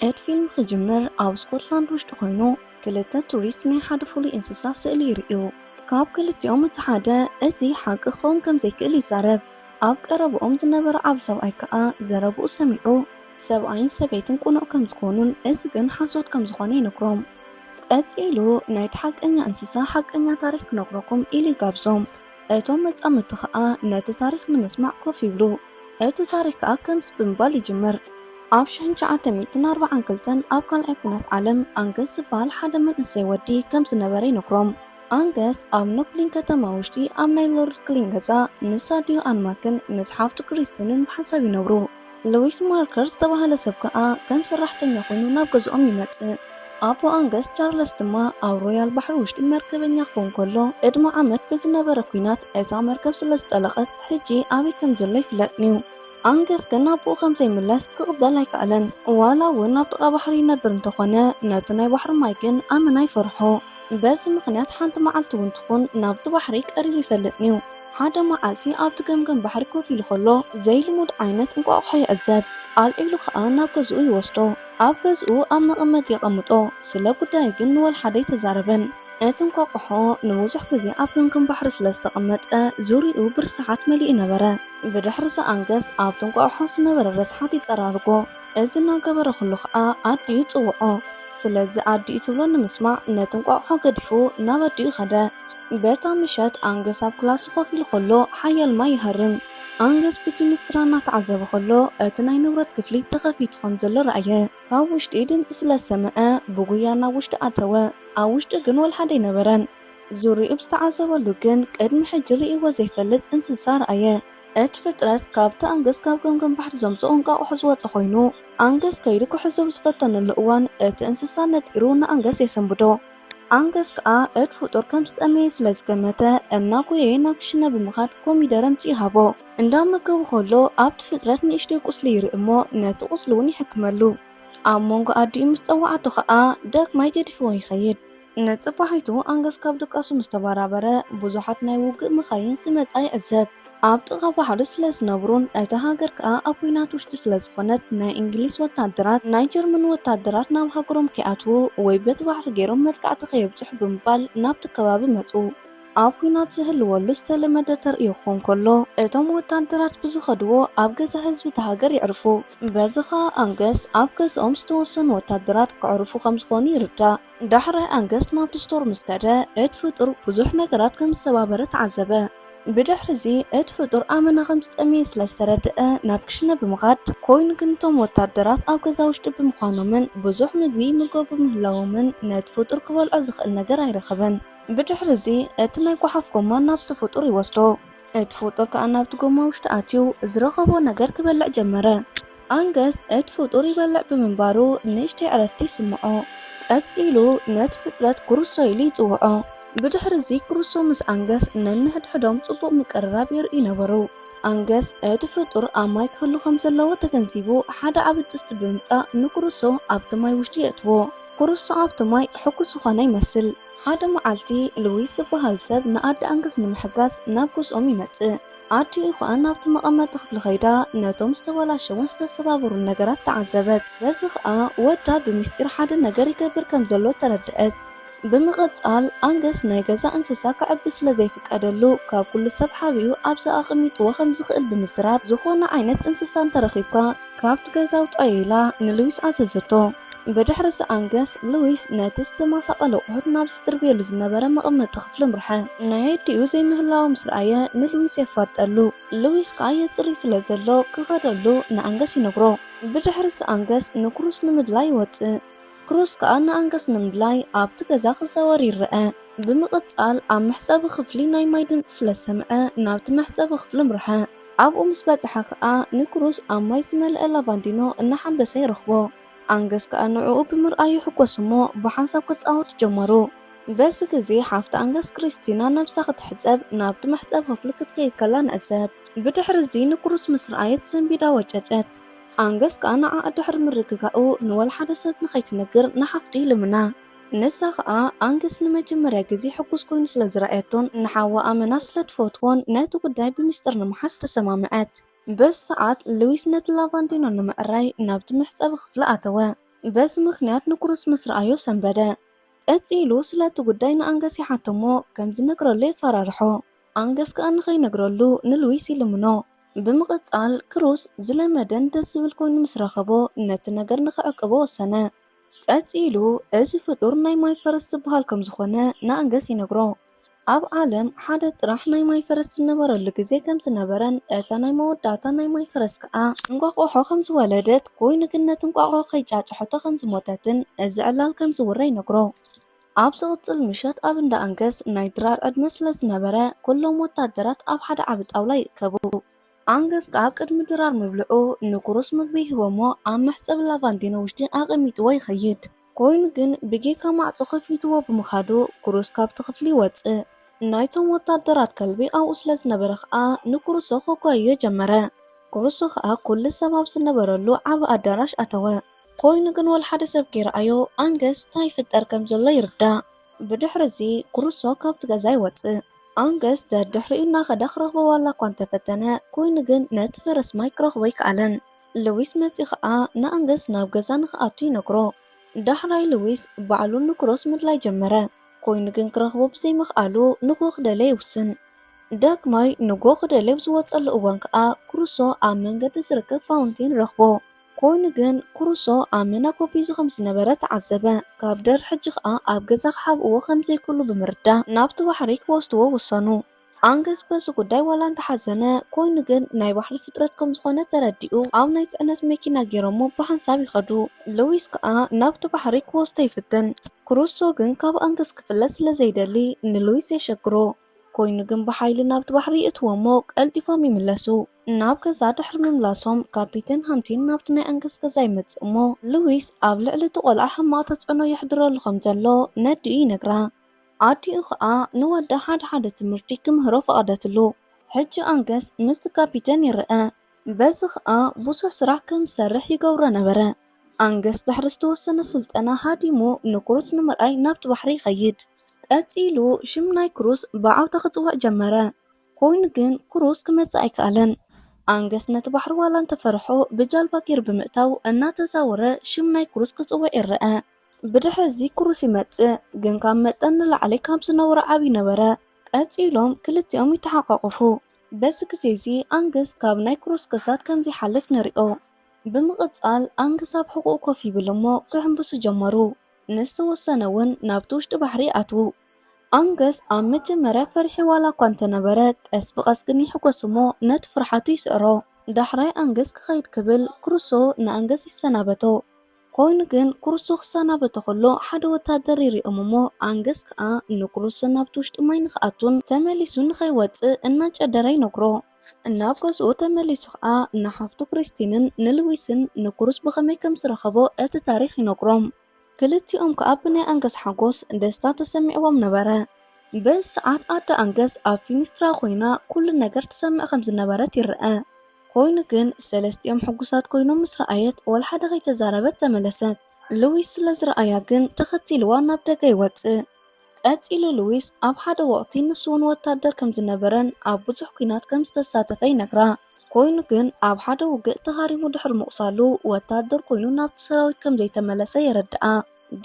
እቲ ፊልም ክጅምር ኣብ ስኮትላንድ ውሽጢ ኮይኑ፣ ክልተ ቱሪስት ናይ ሓደ ፍሉይ እንስሳ ስእሊ ይርእዩ። ካብ ክልቲኦም እቲ ሓደ እዚ ሓቂ ክኸውን ከም ዘይክእል ይዛረብ። ኣብ ቀረብኦም ዝነበረ ዓቢ ሰብኣይ ከኣ ዘረብኡ ሰሚዑ፣ ሰብኣይን ሰበይትን ቅኑዕ ከም ዝኾኑን እዚ ግን ሓሶት ከም ዝኾነ ይነግሮም። ቀጺሉ፣ ናይቲ ሓቀኛ እንስሳ ሓቀኛ ታሪኽ ክነግረኩም ኢሉ ይጋብዞም። እቶም መጻምድቲ ከኣ ነቲ ታሪኽ ንምስማዕ ኮፍ ይብሉ። እቲ ታሪኽ ከኣ ከምዚ ብምባል ይጅምር። ኣብ ሽሕን ትሽዓተ ሚእትን ኣርባዓን ክልተን ኣብ ካልኣይ ኲናት ዓለም ኣንገስ ዝበሃል ሓደ መንእሰይ ወዲ ከም ዝነበረ ይነግሮም። ኣንገስ ኣብ ኖክሊን ከተማ ውሽጢ ኣብ ናይ ሎርድ ክሊን ገዛ ምስ ኣዲኡ ኣንማክን ምስ ሓፍቱ ክሪስትንን ብሓንሳብ ይነብሩ። ሉዊስ ማርከር ዝተባህለ ሰብ ከኣ ከም ሰራሕተኛ ኮይኑ ናብ ገዝኦም ይመጽእ። ኣቦ ኣንገስ ቻርለስ ድማ ኣብ ሮያል ባሕሪ ውሽጢ መርከበኛ ክኸውን ከሎ፣ ቅድሚ ዓመት ብዝነበረ ኲናት እታ መርከብ ስለ ዝጠለቐት፣ ሕጂ ኣበይ ከም ዘሎ ኣይፍለጥን እዩ። ኣንገስ ግን ኣቦኡ ከም ዘይምለስ ክቕበል ኣይከኣለን። ዋላ እውን ኣብ ጥቓ ባሕሪ ይነብር እንተኾነ፣ ነቲ ናይ ባሕሪ ማይ ግን ኣመና ይፈርሖ። በዚ ምኽንያት ሓንቲ መዓልቲ እውን ትኹን ናብቲ ባሕሪ ቀሪቡ ይፈልጥን እዩ። ሓደ መዓልቲ ኣብቲ ገምገም ባሕሪ ኮፍ ኢሉ ከሎ፣ ዘይልሙድ ዓይነት እንቋቑሖ ይዕዘብ። ኣልዒሉ ከኣ ናብ ገዝኡ ይወስዶ። ኣብ ገዝኡ ኣብ መቐመጢ የቐምጦ። ስለ ጉዳዩ ግን ንወልሓደ ኣይተዛረበን። እቲ እንቋቑሖ ንብዙሕ ግዜ ኣብ ገምገም ባሕሪ ስለ ዝተቐመጠ፣ ዙርያኡ ብርስሓት መሊኡ ነበረ። ብድሕሪ እዚ ኣንገስ ኣብቲ እንቋቑሖ ዝነበረ ረስሓት ይጸራርጎ። እዚ እናገበረ ከሎ ከኣ ኣዲኡ ይጽውዖ። ስለዚ ኣዲኡ ትብሎ ንምስማዕ ነቲ እንቋቑሖ ገዲፉ ናብ ኣዲኡ ከደ። በታ ምሸት ኣንገስ ኣብ ክላሱ ኮፍ ኢሉ ከሎ ሓያል ማይ ይሃርም። ኣንገስ ብፊንስትራ እናተዓዘበ ከሎ እቲ ናይ ንብረት ክፍሊ ተኸፊቱ ከም ዘሎ ረኣየ። ካብ ውሽጢ ድምጺ ስለ ዝሰምዐ ብጉያ ናብ ውሽጢ ኣተወ። ኣብ ውሽጢ ግን ወላ ሓደ ኣይነበረን። ዙርያኡ ብዝተዓዘበሉ ግን ቅድሚ ሕጂ ርእይዎ ዘይፈልጥ እንስሳ ረኣየ። እቲ ፍጥረት ካብቲ ኣንገስ ካብ ገምገም ባሕሪ ዘምጽኦ እንቋቑሖ ዝወጸ ኮይኑ፣ ኣንገስ ከይዱ ክሕዞ ብዝፈተነሉ እዋን እቲ እንስሳ ነጢሩ ንኣንገስ የሰንብዶ። ኣንገስ ከኣ እቲ ፍጡር ከም ዝጠመየ ስለ ዝገመተ እናጎየየ ናብ ክሽነ ብምኻድ ኮሚደረ ኣምጺኡ ሃቦ። እንዳመገቡ ከሎ ኣብቲ ፍጥረት ንእሽተይ ቁስሊ ይርኢ እሞ ነቲ ቁስሊ እውን ይሕክመሉ። ኣብ መንጎ ኣዲኡ ምስ ጸውዓቶ ከኣ ዳግማይ ገዲፍዎ ይኸይድ። ንጽባሒቱ ኣንገስ ካብ ድቃሱ ምስ ተበራበረ ብዙሓት ናይ ውግእ መኻይን ክመጻ ይዕዘብ። ኣብ ጥቓ ባሕሪ ስለ ዝነብሩን እታ ሃገር ከኣ ኣብ ኲናት ውሽጢ ስለ ዝኾነት ናይ እንግሊዝ ወታደራት፣ ናይ ጀርመን ወታደራት ናብ ሃገሮም ከይኣትዉ ወይ በቲ ባሕሪ ገይሮም መጥቃዕቲ ከየብጽሑ ብምባል ናብቲ ከባቢ መጹ። ኣብ ኲናት ዝህልወሉ ዝተለመደ ተርእዮ ክኾን ከሎ፣ እቶም ወታደራት ብዝኸድዎ ኣብ ገዛ ህዝቢ እታ ሃገር የዕርፉ። በዚ ኸኣ ኣንገስ ኣብ ገዝኦም ዝተወሰኑ ወታደራት ከዕርፉ ከም ዝኾኑ ይርዳእ። ዳሕራይ ኣንገስ ናብቲ ስቶር ምስ ከደ፣ እቲ ፍጡር ብዙሕ ነገራት ከም ዝሰባበረ ተዓዘበ። ብድሕሪ እዚ እቲ ፍጡር ኣመና ከም ዝጠመየ ስለ ዝተረድአ ናብ ክሽነ ብምኻድ ኮይኑ ግን እቶም ወታደራት ኣብ ገዛ ውሽጢ ብምዃኖምን ብዙሕ ምግቢ ይምገቡ ምህላዎምን ነቲ ፍጡር ክበልዖ ዝኽእል ነገር ኣይረኸበን። ብድሕሪ እዚ እቲ ናይ ጓሓፍ ጎማ ናብቲ ፍጡር ይወስዶ። እቲ ፍጡር ከኣ ናብቲ ጎማ ውሽጢ ኣትዩ ዝረኸቦ ነገር ክበልዕ ጀመረ። ኣንገስ እቲ ፍጡር ይበልዕ ብምንባሩ ንእሽተይ ዕረፍቲ ይስምዖ። ቀጺሉ ነቲ ፍጥረት ክሩሶ ኢሉ ይጽውዖ። ብድሕሪ እዚ ክሩሶ ምስ ኣንገስ ነንሕድሕዶም ጽቡቕ ምቅርራብ የርእዩ ነበሩ። ኣንገስ እቲ ፍጡር ኣብ ማይ ክህሉ ከም ዘለዎ ተገንዚቡ ሓደ ዓቢ ጥስቲ ብምምጻእ ንክሩሶ ኣብቲ ማይ ውሽጢ የእትዎ። ክሩሶ ኣብቲ ማይ ሕጉስ ዝኾነ ይመስል። ሓደ መዓልቲ ሉዊስ ዝበሃል ሰብ ንኣደ ኣንገስ ንምሕጋዝ ናብ ገዝኦም ይመጽእ። ኣዲኡ ኸኣ ናብቲ መቐመጢ ክፍሊ ኸይዳ ነቶም ዝተበላሸዉን ዝተሰባበሩን ነገራት ተዓዘበት። በዚ ኸኣ ወዳ ብምስጢር ሓደ ነገር ይገብር ከም ዘሎ ተረድአት። ብምቕጻል ኣንገስ ናይ ገዛ እንስሳ ከዕቢ ስለ ዘይፍቀደሉ ካብ ኩሉ ሰብ ሓቢኡ ኣብዛ ኣቐሚጥዎ ከም ዝኽእል ብምዝራብ ዝኾነ ዓይነት እንስሳ እንተረኺብካ ካብቲ ገዛ ኣውጻዮ ኢላ ንሉዊስ ኣዘዘቶ። ብድሕሪ እዚ ኣንገስ ሉዊስ ነቲ ዝተመሳቐለ ኣቑሑት ናብ ዝድርብየሉ ዝነበረ መቐመጢ ክፍሊ ኣምርሐ። ናይ ኣዲኡ ዘይምህላዉ ምስ ረኣየ ንሉዊስ የፋጠሉ። ሉዊስ ከኣ የጽሪ ስለ ዘሎ ክኸደሉ ንኣንገስ ይነግሮ። ብድሕሪ እዚ ኣንገስ ንክሩስ ንምድላይ ይወጽእ። ክሩስ ከኣ ንኣንገስ ንምድላይ ኣብቲ ገዛ ክዛወር ይረአ። ብምቕጻል ኣብ መሕጸቢ ክፍሊ ናይ ማይ ድምጺ ስለ ዝሰምዐ ናብቲ መሕጸቢ ክፍሊ ኣምርሐ። ኣብኡ ምስ በጽሐ ከኣ ንክሩስ ኣብ ማይ ዝመልአ ላቫንዲኖ እናሓንበሰ ይረኽቦ። ኣንገስ ከኣ ንዕኡ ብምርኣዩ ይሕጎስ እሞ ብሓንሳብ ክጻወቱ ጀመሩ። በዚ ግዜ ሓፍቲ ኣንገስ ክሪስቲና ነብሳ ክትሕጸብ ናብቲ መሕጸቢ ክፍሊ ክትከይድ ከላ ንዕዘብ። ብድሕሪ እዚ ንክሩስ ምስ ረኣየት ሰንቢዳ ወጨጨት። ኣንገስ ከኣ ንዓኣ ድሕሪ ምርግጋኡ ንወላ ሓደ ሰብ ንኸይትነግር ንሓፍቱ ይልምና። ንሳ ኸኣ ኣንገስ ንመጀመርያ ግዜ ሕጉስ ኮይኑ ስለ ዝረኣየቶን ንሓዋ ኣመና ስለ ትፈትዎን ነቲ ጉዳይ ብምስጢር ንምሓዝ ተሰማምዐት። በዚ ሰዓት ሉዊስ ነቲ ላቫንዲኖ ንምዕራይ ናብቲ መሕጸቢ ክፍሊ ኣተወ። በዚ ምኽንያት ንክሩስ ምስ ረኣዮ ሰንበደ። ቀጺሉ ስለቲ ጉዳይ ንኣንገስ ይሓቶ እሞ ከም ዝነግረሉ የፈራርሖ። ኣንገስ ከኣ ንኸይነግረሉ ንሉዊስ ይልምኖ። ብምቕጻል ክሩስ ዝለመደን ደስ ዝብል ኮይኑ ምስ ረኸቦ ነቲ ነገር ንኽዕቅቦ ወሰነ። ቀጺሉ እዚ ፍጡር ናይ ማይ ፈረስ ዝበሃል ከም ዝኾነ ንኣንገስ ይነግሮ። ኣብ ዓለም ሓደ ጥራሕ ናይ ማይ ፈረስ ዝነበረሉ ግዜ ከም ዝነበረን እታ ናይ መወዳእታ ናይ ማይ ፈረስ ከኣ እንቋቑሖ ከም ዝወለደት ኮይኑ ግን ነቲ እንቋቑሖ ከይጫጭሖቶ ከም ዝሞተትን እዚ ዕላል ከም ዝውረ ይነግሮ። ኣብ ዝቕጽል ምሸት ኣብ እንዳ ኣንገስ ናይ ድራር ዕድመ ስለ ዝነበረ ኩሎም ወታደራት ኣብ ሓደ ዓቢ ጣውላ ይእከቡ። ኣንገስ ከኣ ቅድሚ ድራር ምብልዑ ንክሩስ ምግቢ ይህቦ እሞ ኣብ መሕጸቢ ላቫንቲኖ ውሽጢ ኣቐሚጥዎ ይኸይድ። ኮይኑ ግን ብጌጋ ማዕጾ ከፊትዎ ብምኻዱ ክሩስ ካብቲ ክፍሊ ይወጽእ። ናይቶም ወታደራት ከልቢ ኣብኡ ስለ ዝነበረ ከኣ ንክሩሶ ከጓይዮ ጀመረ። ክሩሶ ከኣ ኩሉ ሰብ ኣብ ዝነበረሉ ዓቢ ኣዳራሽ ኣተወ። ኮይኑ ግን ወላ ሓደ ሰብ ከይረኣዮ ኣንገስ እንታይ ይፍጠር ከም ዘሎ ይርዳእ። ብድሕሪ እዚ ክሩሶ ካብቲ ገዛ ይወጽእ። ኣንገስ ደድሕሪኡ እናኸደ ክረኽቦ ዋላ እኳ እንተፈተነ ኮይኑ ግን ነቲ ፈረስ ማይ ክረኽቦ ኣይከኣለን። ልዊስ መጺኡ ከኣ ንኣንገስ ናብ ገዛ ንኽኣቱ ይነግሮ። ዳሕራይ ልዊስ ባዕሉ ንክሩስ ምድላይ ጀመረ። ኮይኑ ግን ክረኽቦ ብዘይምኽኣሉ ንግሆ ክደልዮ ይውስን። ዳግማይ ንግሆ ክደልዮ ብዝወጸሉ እዋን ከኣ ክሩሶ ኣብ መንገዲ ዝርከብ ፋውንቴን ረኽቦ። ኮይኑ ግን ክሩሶ ኣብ መና ጎቢዙ ከም ዝነበረ ተዓዘበ። ካብ ደር ሕጂ ከኣ ኣብ ገዛ ክሓብእዎ ከም ዘይክእሉ ብምርዳእ ናብቲ ባሕሪ ክወስድዎ ወሰኑ። ኣንገስ በዚ ጉዳይ ዋላ እንተሓዘነ ኮይኑ ግን ናይ ባሕሪ ፍጥረት ከም ዝኾነ ተረዲኡ ኣብ ናይ ጽዕነት መኪና ገይሮሞ ብሓንሳብ ይኸዱ። ልዊስ ከኣ ናብቲ ባሕሪ ክወስዶ ይፍትን። ክሩሶ ግን ካብ ኣንገስ ክፍለ ስለ ዘይደሊ ንልዊስ የሸግሮ። ኮይኑ ግን ብሓይሊ ናብቲ ባሕሪ ይእትዎ እሞ ቀልጢፎም ይምለሱ። ናብ ገዛ ድሕሪ ምምላሶም ካፒቴን ሃንቲን ናብቲ ናይ ኣንገስ ገዛ ይመጽእ እሞ ልዊስ ኣብ ልዕሊ እቲ ቆልዓ ሕማቕ ተጽዕኖ የሕድረሉ ከም ዘሎ ነዲኡ ይነግራ። ኣዲኡ ከኣ ንወዳ ሓደ ሓደ ትምህርቲ ክምህሮ ፈቐደትሉ። ሕጂ ኣንገስ ምስቲ ካፒቴን ይረኣ። በዚ ከኣ ብዙሕ ስራሕ ከም ዝሰርሕ ይገብሮ ነበረ። ኣንገስ ድሕሪ ዝተወሰነ ስልጠና ሃዲሙ ንክሩስ ንምርኣይ ናብቲ ባሕሪ ይኸይድ። ቀጺሉ ሽም ናይ ክሩስ ብዓውታ ክጽዋዕ ጀመረ። ኮይኑ ግን ክሩስ ክመጽእ ኣይከኣለን። ኣንገስ ነቲ ባሕሪ ዋላ እንተፈርሖ ብጃልባ ገይሩ ብምእታው እናተዛወረ ሽም ናይ ክሩስ ክጽውዕ ይረኣ። ብድሕሪ እዚ ክሩስ ይመጽእ፣ ግን ካብ መጠን ንላዕሊ ካብ ዝነበሮ ዓቢ ነበረ። ቀጺሎም ክልቲኦም ይተሓቋቆፉ። በዚ ግዜ እዚ ኣንገስ ካብ ናይ ክሩስ ክሳድ ከም ዘይሓልፍ ንሪኦ። ብምቕጻል ኣንገስ ኣብ ሕቖኡ ኮፍ ይብል እሞ ክሕንብሱ ጀመሩ። ንዝተወሰነ እውን ናብቲ ውሽጢ ባሕሪ ይኣትዉ። ኣንገስ ኣብ መጀመርያ ፈሪሑ ዋላ እኳ እንተነበረ ቀስ ብቐስ ግን ይሕጎስ እሞ ነቲ ፍርሓቱ ይስዕሮ። ዳሕራይ ኣንገስ ክኸይድ ክብል ክሩሶ ንኣንገስ ይሰናበቶ። ኮይኑ ግን ክሩሶ ክሰናበቶ ከሎ ሓደ ወታደር ይሪኦም እሞ ኣንገስ ከኣ ንክሩሶ ናብቲ ውሽጢ ማይ ንክኣቱን ተመሊሱ ንኸይወጽእ እናጨደረ ይነግሮ። ናብ ገዝኡ ተመሊሱ ከኣ ንሓፍቱ ክሪስቲንን ንልዊስን ንክሩስ ብኸመይ ከም ዝረኸቦ እቲ ታሪኽ ይነግሮም። ክልቲኦም ከኣ ብናይ ኣንገስ ሓጎስ ደስታ ተሰሚዕዎም ነበረ። በዚ ሰዓት ኣደ ኣንገስ ኣብ ፊኒስትራ ኮይና ኩሉ ነገር ትሰምዕ ከም ዝነበረት ይረኣ። ኮይኑ ግን ሰለስቲኦም ሕጉሳት ኮይኖም ምስ ረኣየት ወላ ሓደ ከይተዛረበት ተመለሰት። ልዊስ ስለ ዝረኣያ ግን ተኸቲልዋ ናብ ደገ ይወጽእ። ቀጺሉ ልዊስ ኣብ ሓደ ወቕቲ ንሱ እውን ወታደር ከም ዝነበረን ኣብ ብዙሕ ኲናት ከም ዝተሳተፈ ይነግራ። ኮይኑ ግን ኣብ ሓደ ውግእ ተሃሪሙ ድሕሪ ምቑሳሉ ወታደር ኮይኑ ናብቲ ሰራዊት ከም ዘይተመለሰ የረድኣ።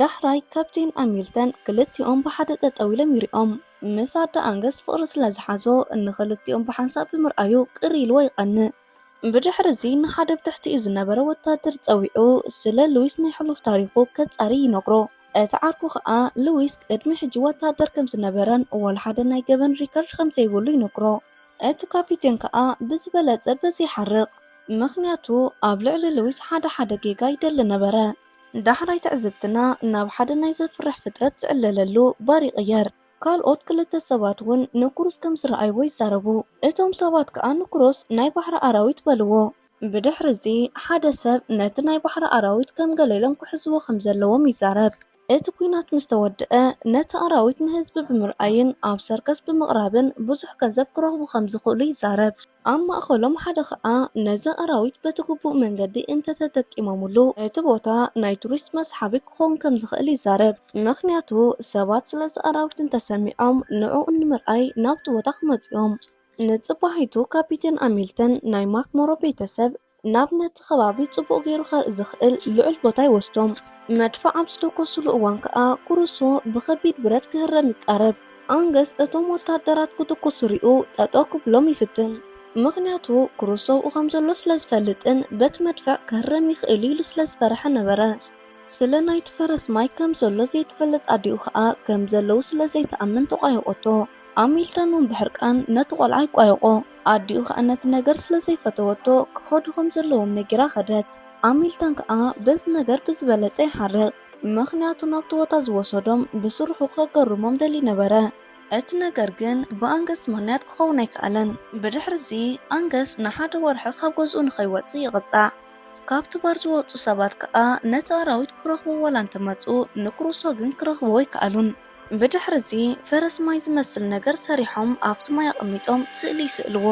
ዳሕራይ ካፕቴን ኣሚልተን ክልቲኦም ብሓደ ጠጠው ኢሎም ይሪኦም። ምስ ኣደ ኣንገስ ፍቕሪ ስለ ዝሓዞ ንኽልቲኦም ብሓንሳብ ብምርኣዩ ቅር ኢልዎ ይቐንእ። ብድሕሪ እዚ ንሓደ ብትሕቲኡ ዝነበረ ወታደር ጸዊዑ ስለ ሉዊስ ናይ ሕሉፍ ታሪኹ ከጻሪ ይነግሮ። እቲ ዓርኩ ከኣ ሉዊስ ቅድሚ ሕጂ ወታደር ከም ዝነበረን ወላ ሓደ ናይ ገበን ሪከርድ ከም ዘይብሉ ይነግሮ። እቲ ካፒቴን ከኣ ብዝበለጸ በዚ ይሓርቕ፣ ምኽንያቱ ኣብ ልዕሊ ሉዊስ ሓደ ሓደ ጌጋ ይደሊ ነበረ። ዳሕራይ ትዕዝብትና ናብ ሓደ ናይ ዘፍርሕ ፍጥረት ዝዕለለሉ ባር ይቕየር። ካልኦት ክልተ ሰባት እውን ንክሩስ ከም ዝረኣይዎ ይዛረቡ። እቶም ሰባት ከኣ ንክሩስ ናይ ባሕሪ ኣራዊት በልዎ። ብድሕሪ እዚ ሓደ ሰብ ነቲ ናይ ባሕሪ ኣራዊት ከም ገለ ኢሎም ክሕዝዎ ከም ዘለዎም ይዛረብ። እቲ ኲናት ምስ ተወድአ፣ ነቲ ኣራዊት ንህዝቢ ብምርኣይን ኣብ ሰርከስ ብምቕራብን ብዙሕ ገንዘብ ክረኽቡ ከም ዝኽእሉ ይዛረብ። ኣብ ማእከሎም ሓደ ኸኣ ነዚ ኣራዊት በቲ ግቡእ መንገዲ እንተተጠቂሞምሉ፣ እቲ ቦታ ናይ ቱሪስት መስሓቢ ክኸውን ከም ዝኽእል ይዛረብ። ምኽንያቱ ሰባት ስለዚ ኣራዊት እንተሰሚዖም ንዕኡ ንምርኣይ ናብቲ ቦታ ክመጹ እዮም። ንጽባሒቱ ካፒቴን ኣሚልተን ናይ ማክሞሮ ቤተሰብ ናብ ነቲ ከባቢ ጽቡቕ ገይሩ ከርኢ ዝኽእል ልዑል ቦታ ይወስዶም። መድፍዕ ኣብ ዝተኮሱሉ እዋን ከኣ ክሩሶ ብኸቢድ ብረት ክህረም ይቃረብ። ኣንገስ እቶም ወታደራት ክትኩሱ ሪኡ ጠጠው ክብሎም ይፍትን። ምኽንያቱ ክሩሶ ኣብኡ ከም ዘሎ ስለ ዝፈልጥን በቲ መድፍዕ ክህረም ይኽእል ኢሉ ስለ ዝፈርሐ ነበረ። ስለ ናይቲ ፈረስ ማይ ከም ዘሎ ዘይትፈልጥ ኣዲኡ ከኣ ከም ዘለዉ ስለ ዘይትኣምን ተቋየቖቶ። ኣሚልተን እውን ብሕርቃን ነቲ ቆልዓ ይቋየቖ። ኣዲኡ ከኣ ነቲ ነገር ስለ ዘይፈተወቶ ክኸዱ ከም ዘለዎም ነጊራ ከደት። ኣሚልተን ከኣ በዚ ነገር ብዝበለጸ ይሓርቕ። ምኽንያቱ ናብቲ ቦታ ዝወሰዶም ብስርሑ ከገርሞም ደልዩ ነበረ። እቲ ነገር ግን ብኣንገስ ምኽንያት ክኸውን ኣይከኣለን። ብድሕርዚ ኣንገስ ንሓደ ወርሒ ካብ ገዝኡ ንኸይወጽእ ይቕጻዕ። ካብቲ ባር ዝወጹ ሰባት ከኣ ነቲ ኣራዊት ክረኽቡ ዋላ እንተመጹ ንክሩሶ ግን ክረኽብዎ ኣይከኣሉን። ብድሕርዚ ፈረስ ማይ ዝመስል ነገር ሰሪሖም ኣብቲ ማይ ኣቐሚጦም ስእሊ ይስእልዎ።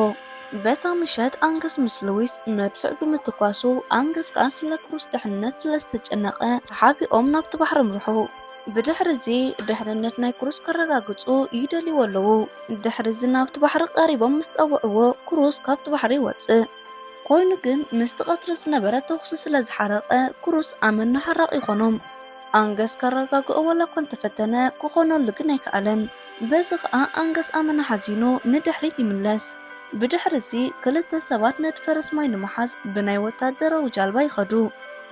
በታ ምሸት ኣንገስ ምስ ሉዊስ መድፍዕ ብምትኳሱ ኣንገስ ከኣ ስለ ክሩስ ድሕንነት ስለ ዝተጨነቐ ተሓቢኦም ናብቲ ባሕሪ ኣምርሑ። ብድሕርዚ ድሕንነት ናይ ክሩስ ከረጋግጹ ይደልይዎ ኣለዉ። ድሕርዚ ናብቲ ባሕሪ ቀሪቦም ምስ ጸውዕዎ ክሩስ ካብቲ ባሕሪ ይወጽእ። ኮይኑ ግን ምስቲ ቀትሪ ዝነበረ ተኹሲ ስለ ዝሓረቐ ክሩስ ኣመና ሓራቕ ይኾኖም። ኣንገስ ከረጋግኦ ዋላ እኳ እንተፈተነ ክኾነሉ ግን ኣይከኣለን። በዚ ኸኣ ኣንገስ ኣመና ሓዚኑ ንድሕሪት ይምለስ። ብድሕርዚ ክልተ ሰባት ነቲ ፈረስ ማይ ንምሓዝ ብናይ ወታደራዊ ጃልባ ይኸዱ።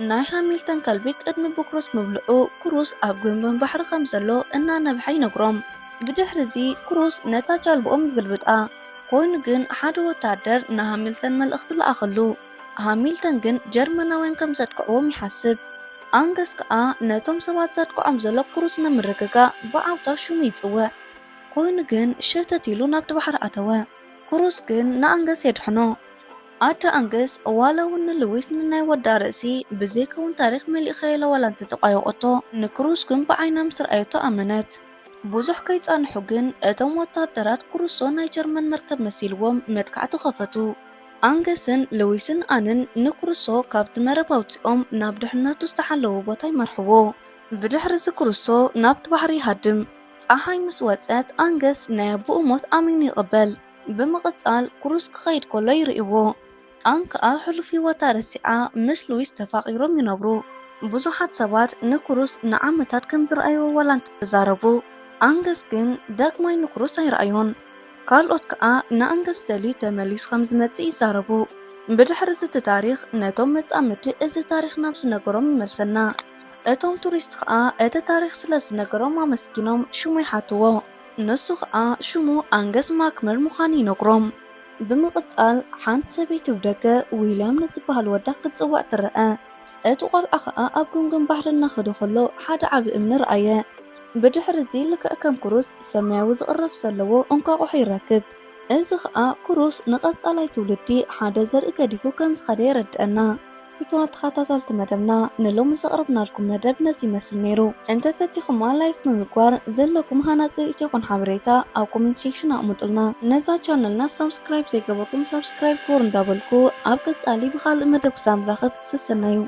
ናይ ሃሚልተን ከልቢ ቅድሚ ብክሩስ ምብልዑ ክሩስ ኣብ ገምገም ባሕሪ ከም ዘሎ እናነብሐ ይነግሮም። ብድሕርዚ ክሩስ ነታ ጃልባኦም ይግልብጣ። ኮይኑ ግን ሓደ ወታደር ንሃሚልተን መልእኽቲ ለኣኸሉ። ሃሚልተን ግን ጀርመናውያን ከም ዘጥቅዕዎም ይሓስብ። ኣንገስ ከኣ ነቶም ሰባት ዘጥቅዖም ዘሎ ክሩስ ንምርግጋእ ብዓውታ ሽሙ ይጽውዕ። ኮይኑ ግን ሸተት ኢሉ ናብቲ ባሕሪ ኣተወ። ክሩስ ግን ንኣንገስ የድሕኖ። ኣደ ኣንገስ ዋላ እውን ንልዊስ ንናይ ወዳ ርእሲ ብዘይከውን ታሪኽ መሊእኻዮ ኢላ ዋላ እንተተቋየቖቶ ንክሩስ ግን ብዓይና ምስ ረኣየቶ ኣመነት። ብዙሕ ከይጸንሑ ግን እቶም ወታደራት ክሩሶ ናይ ጀርመን መርከብ መሲልዎም መጥቃዕቲ ከፈቱ። ኣንገስን ልዊስን ኣንን ንክሩሶ ካብቲ መረብ ኣውጺኦም ናብ ድሕነቱ ዝተሓለወ ቦታ ይመርሕዎ። ብድሕሪ እዚ ክሩሶ ናብቲ ባሕሪ ይሃድም። ጸሓይ ምስ ወጸት ኣንገስ ናይ ኣቦኡ ሞት ኣሚኑ ይቕበል። ብምቕጻል ክሩስ ክኸይድ ከሎ ይርእይዎ። ኣን ከኣ ሕሉፍ ህይወታ ረሲዓ ምስ ሉዊስ ተፋቒሮም ይነብሩ። ብዙሓት ሰባት ንክሩስ ንዓመታት ከም ዝረኣይዎ ዋላ እንተተዛረቡ፣ ኣንገስ ግን ዳግማይ ንክሩስ ኣይረኣዮን። ካልኦት ከኣ ንኣንገስ ደልዩ ተመሊሱ ከም ዝመጽእ ይዛረቡ። ብድሕሪ እዚ እቲ ታሪኽ ነቶም መጻምድቲ እዚ ታሪኽ ናብ ዝነገሮም ይመልሰና። እቶም ቱሪስት ከኣ እቲ ታሪኽ ስለ ዝነገሮም ኣመስጊኖም ሽሙ ይሓትዎ። ንሱ ከኣ ሽሙ ኣንገስ ማክመር ምዃኑ ይነግሮም። ብምቕጻል ሓንቲ ሰበይቲ ብደገ ዊልያም ንዝበሃል ወዳ ክትጽውዕ ትረኣ። እቲ ቆልዓ ከኣ ኣብ ገምገም ባሕሪ እናኸደ ከሎ ሓደ ዓቢ እምኒ ረኣየ። ብድሕሪ እዚ ልክዕ ከም ክሩስ ሰማያዊ ዝቕረፍ ዘለዎ እንቋቑሖ ይረክብ። እዚ ከኣ ክሩስ ንቐጻላይ ትውልዲ ሓደ ዘርኢ ገዲፉ ከም ዝኸደ የረድኣና። ፍቱዋት ተኸታተልቲ መደብና፣ ንሎሚ ዘቕረብናልኩም መደብ ነዚ ይመስል ነይሩ። እንተፈቲኹማ ላይክ ብምግባር ዘለኩም ሃናጺ ርእይቶ ይኹን ሓበሬታ ኣብ ኮሜንት ሴክሽን ኣቕምጡልና። ነዛ ቻነልና ሳብስክራይብ ዘይገበርኩም ሳብስክራይብ ግበሩ እንዳበልኩ ኣብ ቀጻሊ ብኻልእ መደብ ክሳብ ንራኸብ ሰሰናዩ።